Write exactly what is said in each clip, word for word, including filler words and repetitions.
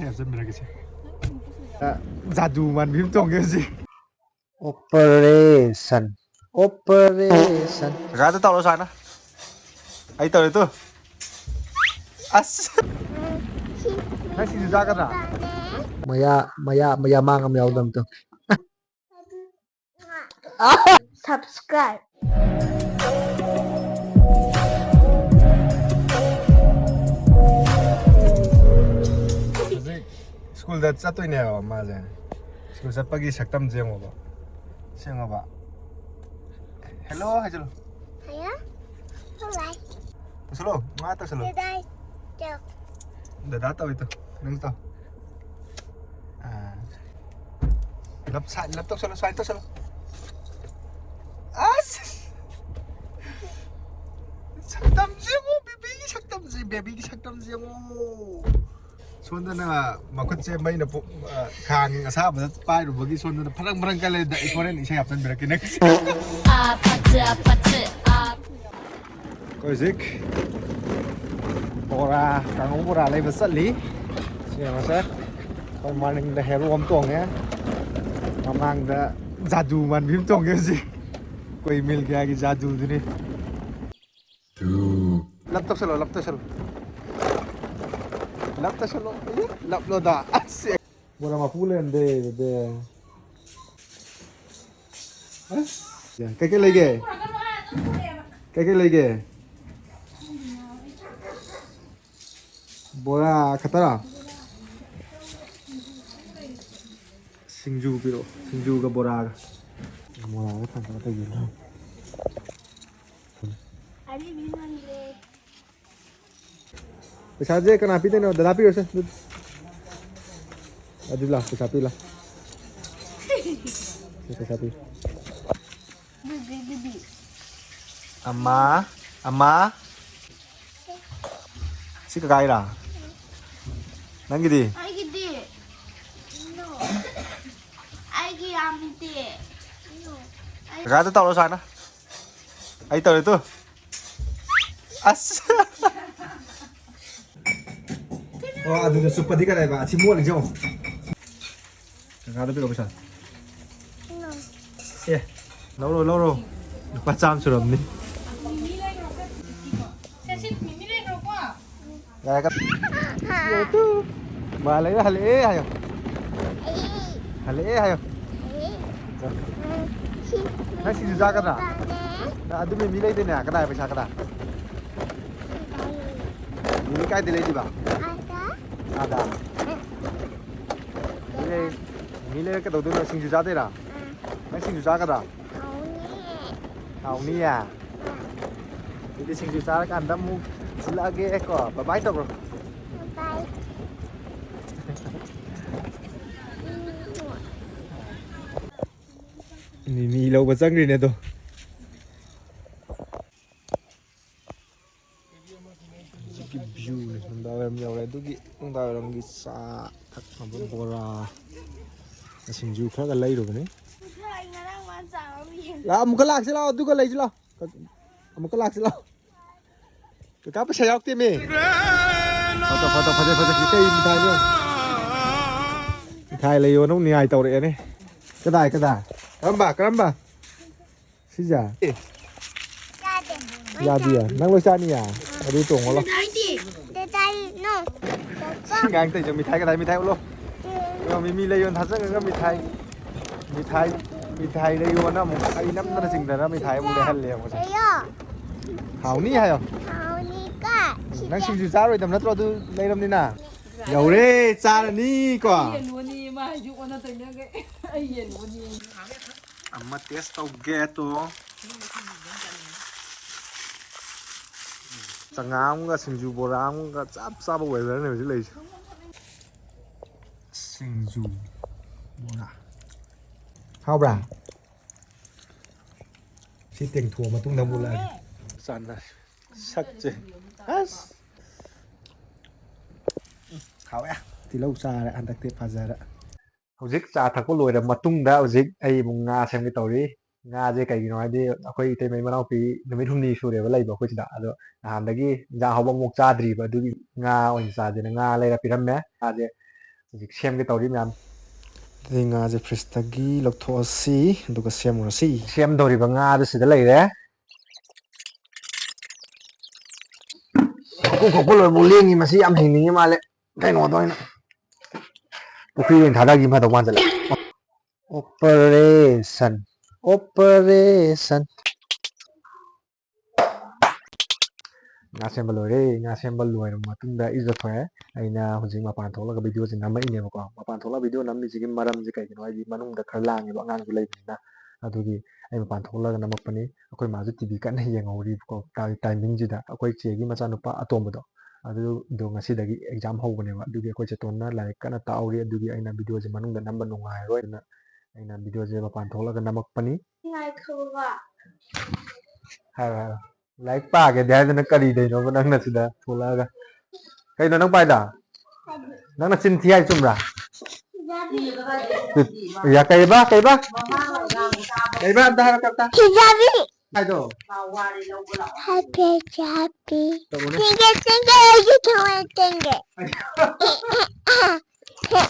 ꯍꯥꯞꯆꯤꯟꯕꯤꯔꯒꯦꯁꯦ꯫ ꯖꯥꯗꯨ ꯃꯥꯟꯕꯤ ꯑꯃ ꯇꯣꯡꯒꯦ ꯍꯧꯖꯤꯛ꯫ Operation, operation. ꯀꯀꯥꯗ ꯇꯧꯔꯣ ꯁꯨꯃꯥꯏꯅ꯫ ꯑꯩ ꯇꯧꯔꯦ ꯇꯨ꯫ ꯑꯁ꯫ ꯅꯪ ꯁꯤꯡꯖꯨ ꯆꯥꯒꯗ꯭ꯔꯥ? ꯃꯌꯥ, ꯃꯌꯥ, ꯃꯌꯥ ꯃꯥꯡ ꯑꯃ ꯌꯥꯎꯗꯕꯗꯣ꯫ Subscribe. ꯍꯧꯖꯤꯛ ꯁ꯭ꯀꯨꯜꯗ ꯆꯠꯇꯣꯏꯅꯦꯕ ꯃꯥꯁꯦ꯫ ꯁ꯭ꯀꯨꯜ ꯆꯠꯄꯒꯤ ꯁꯛꯇꯝꯁꯦ ꯌꯦꯡꯉꯣꯕ꯫ ꯁꯦꯡꯉꯕ? ꯍꯦꯜꯂꯣ ꯍꯥꯏꯖꯜꯂꯣ꯫ ꯍꯥꯏꯌꯣ꯫ ꯍꯣꯏ꯫ ꯇꯧꯁꯜꯂꯣ꯫ ꯃꯥ ꯇꯧꯁꯜꯂꯣ꯫ ꯗꯗꯥꯏ꯫ ꯆꯣ꯫ ꯗꯗꯥ ꯇꯧꯏ ꯇꯣ꯫ ꯅꯪ ꯇꯧ꯫ ꯑꯥ꯫ ꯂꯞ ꯁꯥꯏꯠ, ꯂꯞ ꯇꯧꯁꯜꯂꯣ, ꯁꯥꯏꯠ ꯇꯧꯁꯜꯂꯣ꯫ ꯑꯁ! ꯁꯛꯇꯝꯁꯦ ꯌꯦꯡꯉꯣ, ꯕꯦꯕꯤꯒꯤ ꯁꯛꯇꯝꯁꯦ, ꯕꯦꯕꯤꯒꯤ ꯁꯛꯇꯝꯁꯦ ꯌꯦꯡꯉꯣ꯫ ꯁꯣꯝꯗꯅ ꯃꯈꯨꯠꯁꯦ ꯃꯩꯅ ꯄꯣ-, ꯑ, ꯈꯥꯡ ꯑꯁꯥꯕꯗ ꯄꯥꯏꯔꯨꯕꯒꯤ ꯁꯣꯝꯗꯅ ꯐꯔꯪ ꯐꯔꯪ ꯀꯜꯂꯦ꯫ ꯗ-, ꯍꯣꯔꯦꯟ ꯏꯁꯩ ꯍꯥꯞꯆꯤꯟꯕꯤꯔꯛꯀꯦ ꯅꯪ꯫ ꯑꯥ, ꯐꯠꯇ, ꯐꯠꯇ, ꯑꯥ꯫ ꯑꯩꯈꯣꯏ ꯍꯧꯖꯤꯛ ꯕꯣꯔꯥ, ꯀꯥꯡꯍꯧ ꯕꯣꯔꯥ ꯂꯩꯕ ꯆꯠꯂꯤ꯫ ꯁꯤ ꯌꯦꯡꯉꯁꯦ꯫ ꯑꯩꯈꯣꯏ ꯃꯅꯤꯡꯗ ꯍꯦꯔꯣ ꯑꯃ ꯇꯣꯡꯉꯦ꯫ ꯃꯃꯥꯡꯗ ꯖꯥꯗꯨ ꯃꯥꯟꯕꯤ ꯑꯃ ꯇꯣꯡꯉꯦ ꯍꯧꯖꯤꯛ꯫ ꯑꯩꯈꯣꯏ ꯃꯤꯜꯒꯤꯌꯥꯒꯤ ꯖꯥꯗꯨꯗꯨꯅꯤ꯫ ꯂꯞ ꯇꯧꯁꯜꯂꯣ, ꯂꯞ ꯇꯧꯁꯜꯂꯣ꯫ ꯂꯞ ꯇꯧꯁꯜꯂꯣ꯫ ꯑꯦ, ꯂꯞꯂꯣꯗ꯫ ꯑꯁ꯫ ꯕꯣꯔꯥ ꯃꯄꯨ ꯂꯩꯔꯝꯗꯦ, ꯑꯗꯨꯗꯤ꯫ ꯑꯁ꯫ ꯀꯩꯀꯩ ꯂꯩꯒꯦ? ꯀꯩꯀꯩ ꯂꯩꯒꯦ? ꯕꯣꯔꯥ ꯈꯛꯇꯔꯣ? ꯁꯤꯡꯖꯨ ꯄꯤꯔꯛꯑꯣ, ꯁꯤꯡꯖꯨꯒ ꯕꯣꯔꯥꯒ꯫ ꯕꯣꯔꯥꯒ ꯊꯥꯡꯀꯠꯂ ꯇꯧꯕꯤꯔꯣ꯫ ꯑꯔꯤꯕꯤ ꯅꯪꯗ꯭ꯔꯦ꯫ ꯄꯩꯁꯥꯁꯦ ꯀꯅꯥ ꯄꯤꯗꯣꯏꯅꯣ? ꯗꯗꯥ ꯄꯤꯔꯣꯁꯦ꯫ ꯑꯗꯨ ꯂꯥ, ꯄꯩꯁꯥ ꯄꯤ ꯂꯥ꯫ ꯁꯤ ꯄꯩꯁꯥ ꯄꯤ꯫ ꯑꯃ, ꯑꯃ꯫ ꯁꯤ ꯀꯀꯥꯒꯤꯔꯥ? ꯅꯪꯒꯤꯗꯤ? ꯑꯩꯒꯤꯗꯤ꯫ ꯑꯩꯒꯤ ꯌꯥꯝꯗꯦ꯫ ꯀꯀꯥꯗ ꯇꯧꯔꯣ ꯁꯨꯃꯥꯏꯅ꯫ ꯑꯩ ꯇꯧꯔꯦ ꯇꯨ꯫ ꯑꯁ꯫ ꯑꯣ, ꯑꯗꯨꯗ ꯆꯨꯞꯄꯗꯤ ꯀꯗꯥꯏꯕ? ꯑꯁꯤ ꯃꯣꯠꯂꯤꯁꯦ ꯌꯦꯡꯉꯣ꯫ ꯀꯀꯥꯗ ꯄꯤꯔꯛꯑꯣ ꯄꯩꯁꯥ꯫ ꯑꯦ, ꯂꯧꯔꯣ, ꯂꯧꯔꯣ꯫ ꯂꯨꯄꯥ ꯆꯥꯝꯃ ꯁꯨꯔꯝꯅꯤ꯫ ꯌꯥꯔꯦ, ꯀꯛ-, ꯃꯥ ꯂꯩꯔꯦ, ꯍꯜꯂꯛꯑꯦ ꯍꯥꯏꯌꯣ꯫ ꯍꯜꯂꯛꯑꯦ ꯍꯥꯏꯌꯣ꯫ ꯅꯪ ꯁꯤꯡꯖꯨ ꯆꯥꯒꯗ꯭ꯔꯥ? ꯅꯪ ꯑꯗꯨ ꯃꯤꯃꯤ ꯂꯩꯗꯣꯏꯅꯦ꯫ ꯀꯗꯥꯏ ꯄꯩꯁꯥ ꯀꯗꯥꯏ? ꯃꯤꯃꯤ ꯀꯥꯏꯗ ꯂꯩꯗꯣꯏꯕ? ꯑꯥꯗ? ꯃꯤꯃꯤ ꯂꯩ-, ꯃꯤꯃꯤ ꯂꯩꯔ ꯀꯩꯗꯧꯗꯣꯏꯅꯣ? ꯁꯤꯡꯖꯨ ꯆꯥꯗꯣꯏꯔꯥ? ꯅꯪ ꯁꯤꯡꯖꯨ ꯆꯥꯒꯗ꯭ꯔꯥ? ꯍꯥꯎꯅꯤꯌꯦ꯫ ꯑꯗꯨꯗꯤ ꯁꯤꯡꯖꯨ ꯆꯥꯔꯀꯥꯟꯗ ꯑꯃꯨꯛ ꯁꯤꯜꯂꯛꯑꯒꯦ ꯀꯣ꯫ ꯕꯥꯏ ꯕꯥꯏ ꯇꯧꯈ꯭ꯔꯣ꯫ ꯕꯥꯏ꯫ ꯃꯤꯃꯤ ꯂꯧꯕ ꯆꯪꯈ꯭ꯔꯤꯅꯦ ꯑꯗꯣ꯫ ꯍꯧꯖꯤꯛꯀꯤ ꯚ꯭ꯌꯨꯅꯤ, ꯅꯨꯡꯗꯥꯡ ꯋꯥꯏꯔꯝ ꯌꯧꯔꯦ꯫ ꯑꯗꯨꯒꯤ ꯅꯨꯡꯗꯥꯡ ꯋꯥꯏꯔꯝꯒꯤ ꯆꯥ ꯊꯛꯅꯕ ꯕꯣꯔꯥ, ꯁꯤꯡꯖꯨ ꯈꯔꯒ ꯂꯩꯔꯨꯕꯅꯤ꯫ ꯂꯥꯛ, ꯑꯃꯨꯛꯀ ꯂꯥꯛꯁꯤ ꯂꯥꯛꯑꯣ, ꯑꯗꯨꯒ ꯂꯩꯁꯤ ꯂꯥꯛꯑꯣ꯫ ꯑꯃꯨꯛꯀ ꯂꯥꯛꯁꯤ ꯂꯥꯛꯑꯣ꯫ ꯀꯀꯥ ꯄꯩꯁꯥ ꯌꯥꯎꯗꯦꯃꯤ꯫ ꯐꯣꯇꯣ, ꯐꯣꯇꯣ, ꯐꯖꯩ, ꯐꯖꯩ꯫ ꯀꯩ ꯃꯤꯊꯥꯏꯅꯣ? ꯃꯤꯊꯥꯏ ꯂꯩꯌꯣꯅ ꯑꯃꯨꯛ ꯅꯤꯡꯉꯥꯏ ꯇꯧꯔꯛꯑꯦꯅꯦ꯫ ꯀꯗꯥꯏ, ꯀꯗꯥꯏ? ꯀꯔꯝꯕ, ꯀꯔꯝꯕ? ꯁꯤꯁꯦ? ꯑꯦ꯫ ꯌꯥꯗꯦ꯫ ꯌꯥꯗꯤꯌꯦ? ꯅꯪ ꯂꯣꯏ ꯆꯥꯅꯤꯌꯦ? ꯑꯗꯨ ꯇꯣꯡꯉꯣ ꯂꯥꯎ꯫ ꯗꯗꯥꯏꯗꯤ? ꯗꯗꯥꯏ, no꯫ ꯁꯤ ꯉꯥꯡ ꯇꯧꯔꯤꯁꯦ ꯃꯤꯊꯥꯏ ꯀꯗꯥꯏ ꯃꯤꯊꯥꯏ ꯎꯠꯂꯣ? ꯌꯦꯡꯉꯣ, ꯃꯤꯃꯤ ꯂꯩꯌꯣꯅ ꯊꯥꯖꯔꯒ ꯃꯤꯊꯥꯏ, ꯃꯤꯊꯥꯏ, ꯃꯤꯊꯥꯏ ꯂꯩꯌꯣꯅ ꯑꯃꯨꯛ ꯑꯩ ꯅꯝꯗꯅ ꯆꯤꯡꯗꯅ ꯃꯤꯊꯥꯏ ꯑꯃꯨꯛ ꯂꯩꯍꯜꯂꯦ ꯌꯦꯡꯉꯣꯁꯦ꯫ ꯂꯩꯌꯣ꯫ ꯍꯥꯎꯅꯤ ꯍꯥꯏꯌꯣ꯫ ꯍꯥꯎꯅꯤ ꯀ꯫ ꯅꯪ ꯁꯤꯡꯖꯨ ꯆꯥꯔꯣꯏꯗꯕ ꯅꯠꯇ꯭ꯔꯣ ꯑꯗꯨ ꯂꯩꯔꯝꯅꯤꯅ? ꯌꯧꯔꯦ, ꯆꯥꯔꯅꯤ ꯀꯣ꯫ ꯑꯩ ꯌꯦꯟ ꯑꯣꯅꯤ, ꯃꯥ ꯍꯧꯖꯤꯛ ꯑꯣꯟꯅ ꯇꯩꯅꯈ꯭ꯔꯦ꯫ ꯑꯩ ꯌꯦꯟ ꯑꯣꯅꯤ꯫ ꯑꯃ ꯇꯦꯁ ꯇꯧꯒꯦ ꯇꯣ꯫ ꯆꯉꯥꯡ ꯑꯃꯒ ꯁꯤꯡꯖꯨ ꯕꯣꯔꯥ ꯑꯃꯒ ꯆꯞ ꯆꯥꯕ ꯋꯦꯗꯔꯅꯦ ꯍꯧꯖꯤꯛ ꯂꯩꯔꯤꯁꯦ꯫ ꯁꯤꯡꯖꯨ ꯕꯣꯔꯥ꯫ ꯍꯥꯎꯕ꯭ꯔꯥ? ꯁꯤ ꯇꯦꯡꯊꯣꯛꯑ ꯃꯇꯨꯡꯗ ꯑꯃꯨꯛ ꯎꯠꯂꯛꯑꯒꯦ꯫ ꯆꯥꯟꯅꯔꯦ꯫ ꯁꯛꯁꯦ꯫ ꯑꯁ꯫ ꯎꯝ, ꯍꯥꯎꯋꯦ꯫ ꯇꯤꯜꯍꯧ ꯆꯥꯔꯦ ꯍꯟꯗꯛꯇꯤ ꯐꯖꯔꯦ꯫ ꯍꯧꯖꯤꯛ ꯆꯥ ꯊꯛꯄ ꯂꯣꯏꯔ ꯃꯇꯨꯡꯗ ꯍꯧꯖꯤꯛ ꯑꯩ ꯑꯃꯨꯛ ꯉꯥ ꯁꯦꯝꯒꯦ ꯇꯧꯔꯤ꯫ ꯉꯥꯁꯦ ꯀꯩꯒꯤꯅꯣ ꯍꯥꯏꯗꯤ ꯑꯩꯈꯣꯏ ꯏꯇꯩꯃꯩ ꯃꯅꯥꯎꯄꯤ ꯅꯨꯃꯤꯠ ꯍꯨꯝꯅꯤ ꯁꯨꯔꯦꯕ ꯂꯩꯕ ꯑꯩꯈꯣꯏ ꯁꯤꯗ꯫ ꯑꯗꯣ ꯅꯍꯥꯟꯗꯒꯤ ꯏꯟꯖꯥꯡ ꯑꯍꯥꯎꯕ ꯑꯃꯨꯛ ꯆꯥꯗ꯭ꯔꯤꯕ, ꯑꯗꯨꯒꯤ ꯉꯥ ꯑꯣꯏꯅ ꯆꯥꯁꯦꯅ ꯉꯥ ꯂꯩꯔ ꯄꯤꯔꯝꯃꯦ꯫ ꯉꯥꯁꯦ ꯍꯧꯖꯤꯛ ꯁꯦꯝꯒꯦ ꯇꯧꯔꯤ ꯃꯌꯥꯝ꯫ ꯑꯗꯨꯗꯤ ꯉꯥꯁꯦ ꯐ꯭ꯔꯤꯖꯇꯒꯤ ꯂꯧꯊꯣꯛꯑꯁꯤ, ꯑꯗꯨꯒ ꯁꯦꯝꯃꯨꯔꯁꯤ꯫ ꯁꯦꯝꯗꯧꯔꯤꯕ ꯉꯥꯗꯨ ꯁꯤꯗ ꯂꯩꯔꯦ꯫ ꯈꯣꯛꯄ ꯈꯣꯛꯄ ꯂꯣꯏꯕꯨ ꯂꯦꯡꯉꯤ꯫ ꯃꯁꯤ ꯌꯥꯝ ꯍꯤꯡꯅꯤꯡꯉꯤ ꯃꯥꯜꯂꯦ꯫ ꯀꯩꯅꯣꯗ ꯑꯣꯏꯅ ꯄꯨꯈ꯭ꯔꯤ ꯑꯣꯏꯅ ꯊꯥꯗꯈꯤ ꯐꯗꯧ ꯃꯥꯟꯁꯤꯜꯂꯦ꯫ Operation, operation꯫ ꯉꯥ ꯁꯦꯝꯕ ꯂꯣꯏꯔꯦ꯫ ꯉꯥ ꯁꯦꯝꯕ ꯂꯣꯏꯔꯕ ꯃꯇꯨꯡꯗ ꯏꯔꯨꯖꯊꯣꯛꯑꯦ꯫ ꯑꯩꯅ ꯍꯧꯖꯤꯛ ꯃꯄꯥꯟ ꯊꯣꯛꯂꯒ ꯚꯤꯗꯤꯑꯣꯁꯦ ꯅꯝꯃꯛꯏꯅꯦꯕꯀꯣ꯫ ꯃꯄꯥꯟ ꯊꯣꯛꯂꯒ ꯚꯤꯗꯤꯑꯣ ꯅꯝꯃꯤꯁꯤꯒꯤ ꯃꯔꯝꯁꯦ ꯀꯩꯒꯤꯅꯣ ꯍꯥꯏꯗꯤ ꯃꯅꯨꯡꯗ ꯈꯔ ꯂꯥꯡꯉꯦꯕ, ꯑꯉꯥꯡꯁꯨ ꯂꯩꯕꯅꯤꯅ꯫ ꯑꯗꯨꯒꯤ ꯑꯩ ꯃꯄꯥꯟ ꯊꯣꯛꯂꯒ ꯅꯝꯃꯛꯄꯅꯤ꯫ ꯑꯩꯈꯣꯏ ꯃꯥꯁꯨ ꯇꯤ ꯚꯤ ꯀꯟꯅ ꯌꯦꯡꯍꯧꯔꯤꯕꯀꯣ꯫ ꯇꯥꯏ-, ꯇꯥꯏꯃꯤꯡꯁꯤꯗ ꯑꯩꯈꯣꯏ ꯆꯦꯒꯤ ꯃꯆꯥꯅꯨꯄꯥ ꯑꯇꯣꯝꯕꯗꯣ, ꯑꯗꯨꯗꯣ ꯉꯁꯤꯗꯒꯤ ꯑꯦꯛꯖꯥꯝ ꯍꯧꯕꯅꯦꯕ꯫ ꯑꯗꯨꯒꯤ ꯑꯩꯈꯣꯏ ꯆꯦꯇꯣꯟꯅ ꯂꯥꯏꯔꯤꯛ ꯀꯟꯅ ꯇꯥꯛꯍꯧꯔꯤ꯫ ꯑꯗꯨꯒꯤ ꯑꯩꯅ ꯚꯤꯗꯤꯑꯣꯁꯦ ꯃꯅꯨꯡꯗ ꯅꯝꯕ ꯅꯨꯡꯉꯥꯏꯔꯔꯣꯏ꯫ ꯑꯗꯨꯅ ꯑꯩꯅ ꯚꯤꯗꯤꯑꯣꯁꯦ ꯃꯄꯥꯟ ꯊꯣꯛꯂꯒ ꯅꯝꯃꯛꯄꯅꯤ꯫ ꯉꯥꯏꯈꯣꯕ꯫ ꯍꯥꯏꯔꯣ, ꯍꯥꯏꯔꯣ꯫ ꯂꯥꯏꯔꯤꯛ ꯄꯥꯒꯦꯗꯤ ꯍꯥꯏꯗꯅ ꯀꯔꯤꯗꯩꯅꯣꯕ ꯅꯪꯅ ꯁꯤꯗ ꯊꯣꯛꯂꯛꯑꯒ? ꯀꯩꯅꯣ ꯅꯪ ꯄꯥꯏꯗꯣ? ꯅꯪꯅ ꯆꯤꯟ ꯊꯤ ꯍꯥꯏ ꯆꯨꯝꯕ꯭ꯔꯥ? ꯌꯥ, ꯀꯩꯕ? ꯀꯩꯕ? ꯀꯩꯕ? ꯑꯝꯇ ꯍꯥꯏꯔꯣ, ꯇꯞ ꯇꯞ꯫ ꯍꯤꯖꯥꯕꯤ꯫ ꯍꯥꯏꯗꯣ꯫ ꯍꯥꯄꯤ, ꯍꯥꯄꯤ꯫ ꯇꯧꯔꯣꯅꯦ꯫ ꯇꯤꯡꯒꯦ, ꯇꯤꯡꯒꯦ, ꯑꯩꯒꯤ ꯊꯃꯣꯏ ꯇꯤꯡꯒꯦ꯫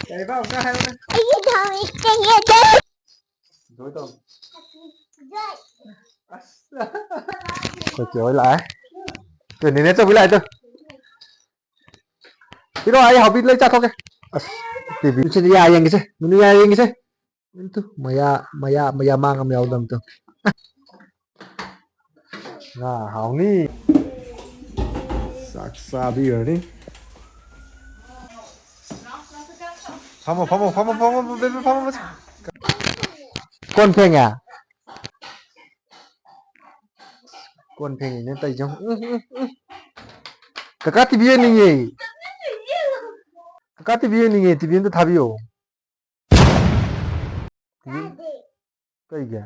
ꯀꯩꯕ? ꯑꯝꯇ ꯍꯥꯏꯔꯣꯅꯦ꯫ ꯑꯩꯒꯤ ꯊꯃꯣꯏ ꯇꯤꯡꯒꯦ, ꯇꯤꯡꯒꯦ꯫ ꯂꯣꯏ ꯇꯧ꯫ ꯑꯁ꯫ ꯑꯩꯈꯣꯏ ꯆꯦ ꯍꯣꯏ ꯂꯥꯛꯑꯦ꯫ ꯇꯨ, ꯅꯦꯅꯦ ꯆꯧꯕꯤ ꯂꯥꯛꯑꯦ ꯇꯨ꯫ ꯄꯤꯔꯛꯑꯣ, ꯑꯩ ꯍꯥꯎꯕꯤ ꯂꯣꯏ ꯆꯥꯊꯣꯛꯀꯦ꯫ ꯑꯁ, ꯇꯤ ꯚꯤ ꯁꯤꯗꯤ ꯌꯥ ꯌꯦꯡꯒꯦꯁꯦ꯫ ꯃꯤꯅꯨ ꯌꯥ ꯌꯦꯡꯒꯦꯁꯦ꯫ ꯇꯨ, ꯃꯌꯥ, ꯃꯌꯥ, ꯃꯌꯥ ꯃꯥꯡ ꯑꯃ ꯌꯥꯎꯗꯕ ꯇꯨ꯫ ꯉꯥ ꯍꯥꯎꯅꯤ꯫ ꯆꯥꯛ ꯆꯥꯕꯤꯔꯅꯤ꯫ ꯐꯝꯃꯣ, ꯐꯝꯃꯣ, ꯐꯝꯃꯣ, ꯐꯝꯃꯣ, ꯕꯦꯕꯤ, ꯐꯝꯃꯣ꯫ ꯀꯣꯟ ꯐꯦꯡꯉꯦ? ꯀꯣꯟ ꯐꯦꯡꯉꯤꯅꯦ ꯇꯧꯔꯤꯁꯦ꯫ ꯎꯝ, ꯎꯝ, ꯎꯝ꯫ ꯀꯀꯥ ꯇꯤ ꯚꯤ ꯌꯦꯡꯅꯤꯡꯉꯦ꯫ ꯀꯀꯥ ꯇꯤ ꯚꯤ ꯌꯦꯡꯅꯤꯡꯉꯦ, ꯇꯤ ꯚꯤ ꯑꯝꯇ ꯊꯥꯕꯤꯌꯣ꯫ ꯀꯩꯒꯤ?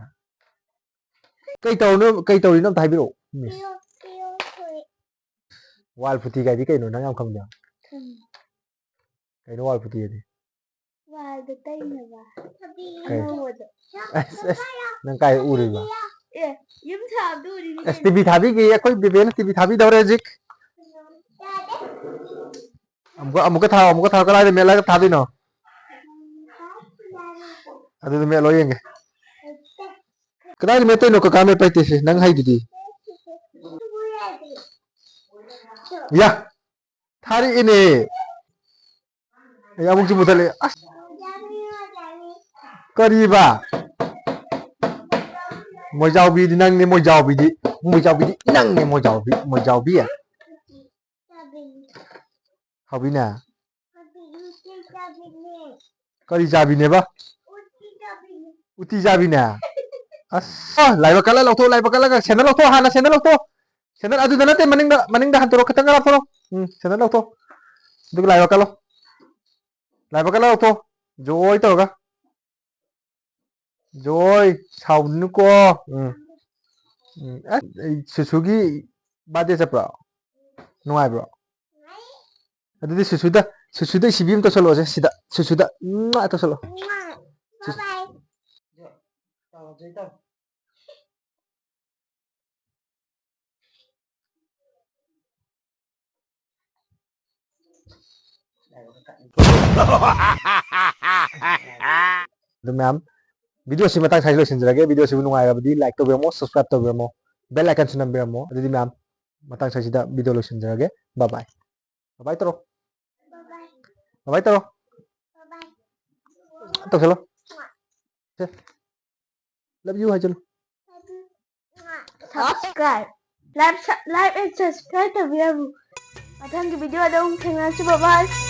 ꯀꯩ ꯇꯧꯔꯤꯅꯣ, ꯀꯩ ꯇꯧꯔꯤꯅꯣ ꯑꯝꯇ ꯍꯥꯏꯕꯤꯔꯛꯑꯣ꯫ ꯃꯤꯁ꯫ ꯋꯥꯜ ꯐꯨꯇꯤ ꯀꯥꯏꯗꯤ ꯀꯩꯅꯣ ꯅꯪ ꯌꯥꯝ ꯈꯪꯕ꯭ꯔꯥ? ꯈꯪꯉꯦ꯫ ꯀꯩꯅꯣ ꯋꯥꯜ ꯐꯨꯇꯤ ꯍꯥꯏꯗꯤ? ꯋꯥꯜꯗ ꯇꯩꯅꯕ꯫ ꯀꯩ? ꯑꯅꯧꯕꯗꯣ꯫ ꯑꯁ ꯑꯁ, ꯅꯪ ꯀꯥꯏ ꯎꯔꯤꯕ? ꯑꯦ, ꯌꯨꯝ ꯁꯥꯕꯗꯣ ꯎꯔꯤꯅꯤ ꯑꯁ, ꯀꯩꯅꯣ꯫ ꯇꯤꯚꯤ ꯊꯥꯕꯤꯒꯦ, ꯑꯩꯈꯣꯏ ꯕꯦꯕꯦꯅ ꯇꯤꯚꯤ ꯊꯥꯕꯤꯗꯧꯔꯦ ꯍꯧꯖꯤꯛ꯫ ꯑꯃꯨꯛꯀ ꯑꯃꯨꯛꯀ ꯊꯥꯎ, ꯑꯃꯨꯛꯀ ꯊꯥꯎ꯫ ꯀꯗꯥꯏꯗ ꯃꯦꯠꯂꯒ ꯊꯥꯗꯣꯏꯅꯣ? ꯑꯗꯨꯗ ꯃꯦꯠꯂꯣ ꯌꯦꯡꯒꯦ꯫ ꯀꯗꯥꯏꯗ ꯃꯦꯠꯇꯣꯏꯅꯣ? ꯀꯀꯥ ꯃꯦꯠꯄ ꯍꯩꯇꯦ ꯁꯤ, ꯅꯪ ꯍꯩꯗꯨꯗꯤ꯫ ꯌꯥ, ꯊꯥꯔꯛꯏꯅꯦ꯫ ꯑꯩ ꯑꯃꯨꯛꯁꯨ ꯃꯨꯊꯠꯂꯦ꯫ ꯑꯁ, ꯀꯔꯤꯕ? ꯃꯣꯏꯖꯥꯎꯕꯤꯗꯤ ꯅꯪꯅꯦ, ꯃꯣꯏꯖꯥꯎꯕꯤꯗꯤ꯫ ꯃꯣꯏꯖꯥꯎꯕꯤꯗꯤ ꯅꯪꯅꯦ, ꯃꯣꯏꯖꯥꯎꯕꯤ, ꯃꯣꯏꯖꯥꯎꯕꯤ꯫ ꯍꯥꯎꯕꯤꯅꯦ꯫ ꯀꯔꯤ ꯆꯥꯕꯤꯅꯦꯕ? ꯎꯇꯤ ꯆꯥꯕꯤꯅꯦ꯫ ꯑꯁ, ꯂꯥꯏꯕꯛ ꯀꯜꯂ ꯂꯧꯊꯣꯛ, ꯂꯥꯏꯕꯛ ꯀꯜꯂꯒ ꯁꯦꯟꯗꯜ ꯂꯧꯊꯣꯛ, ꯍꯥꯟꯅ ꯁꯦꯟꯗꯜ ꯂꯧꯊꯣꯛ꯫ ꯁꯦꯟꯗꯜ ꯑꯗꯨꯗ ꯅꯠꯇꯦ, ꯃꯅꯤꯡꯗ, ꯃꯅꯤꯡꯗ ꯍꯟꯇꯣꯔꯛꯑꯣ, ꯈꯤꯇꯪ ꯂꯥꯞꯊꯣꯔꯛꯑꯣ꯫ ꯎꯝ, ꯁꯦꯟꯗꯜ ꯂꯧꯊꯣꯛ꯫ ꯑꯗꯨꯒ ꯂꯥꯏꯕꯛ ꯀꯜꯂꯣ꯫ ꯂꯥꯏꯕꯛ ꯀꯜꯂ ꯂꯧꯊꯣꯛ꯫ ꯖꯣꯏ ꯇꯧꯔꯒ꯫ ꯖꯣꯏ, ꯁꯥꯎꯅꯨꯀꯣ꯫ ꯎꯝ꯫ ꯎꯝ꯫ ꯑꯦ, ꯑꯩ ꯁꯨꯁꯨꯒꯤ ꯕꯥꯔꯗꯦ ꯆꯠꯄ꯭ꯔꯣ? ꯅꯨꯡꯉꯥꯏꯕ꯭ꯔꯣ? ꯑꯗꯨꯗꯤ ꯁꯨꯁꯨꯗ, ꯁꯨꯁꯨꯗ ꯏꯁꯤꯕꯤ ꯑꯃ ꯇꯧꯁꯜꯂꯛꯑꯣꯁꯦ ꯁꯤꯗ꯫ ꯁꯨꯁꯨꯗ꯫ ꯎꯝ, ꯇꯧꯁꯜꯂꯣ꯫ ꯁꯨ- Bye. ꯑꯗꯨ ꯃꯌꯥꯝ, video ꯁꯤ ꯃꯇꯥꯡ ꯁ꯭ꯋꯥꯏꯗ ꯂꯣꯏꯁꯤꯟꯖꯔꯒꯦ꯫ Video ꯁꯤꯕꯨ ꯅꯨꯡꯉꯥꯏꯔꯕꯗꯤ like ꯇꯧꯕꯤꯔꯝꯃꯣ, subscribe ꯇꯧꯕꯤꯔꯝꯃꯣ, bell icon ꯁꯨ ꯅꯝꯕꯤꯔꯝꯃꯣ꯫ ꯑꯗꯨꯗꯤ ꯃꯌꯥꯝ, ꯃꯇꯥꯡ ꯁ꯭ꯋꯥꯏꯁꯤꯗ video ꯂꯣꯏꯁꯤꯟꯖꯔꯒꯦ꯫ Bye bye꯫ Bye bye ꯇꯧꯔꯣ꯫ Bye bye ꯇꯧꯔꯣ꯫ ꯇꯧꯁꯜꯂꯣ꯫ ꯁꯦ꯫ Love you ꯍꯥꯏꯖꯜꯂꯨ꯫ Subscribe. Like, like and subscribe ꯇꯧꯕꯤꯔꯝꯃꯨ꯫ ꯃꯊꯪꯒꯤ video ꯗ ꯑꯃꯨꯛ ꯊꯦꯡꯅꯔꯁꯤ꯫ Bye bye.